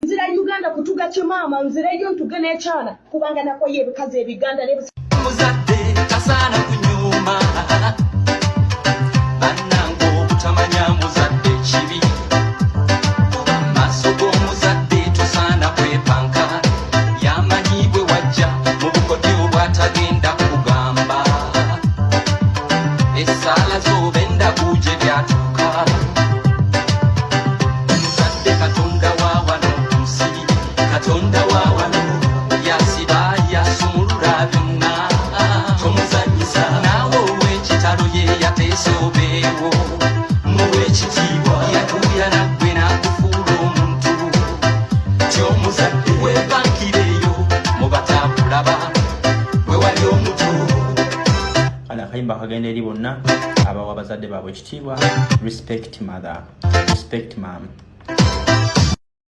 Nzira Uganda kutuga kimaama, nzireyo ntuge n'ekyana kubanga nakoye ebikazi ebiganda. Muzadde tasaana kunyooma. Bannange, obutamanya muzadde kibi. Maaso g'omuzadde tosaana kwepanka. Yamanyi bwe wajja mu bukodyo bw'atagenda kugamba. Essaala z'oba endagu gye byatuuka. Muzadde Katonda wa wano ku nsi, Katonda wa wano, yasiba yasumulula byonna. Tomuzanyisa naawe. Ow'ekitalo ye yateesa obeewo. Muwe ekitiibwa. Yatuuya naggwe n'akufuula omuntu. Tyomuzadde weepankireeyo mubataakulaba bwe wali omuto. Kale akayimba akagenda eri bonna abawa abazadde baabwe ekitiibwa. Respect mother, respect mom.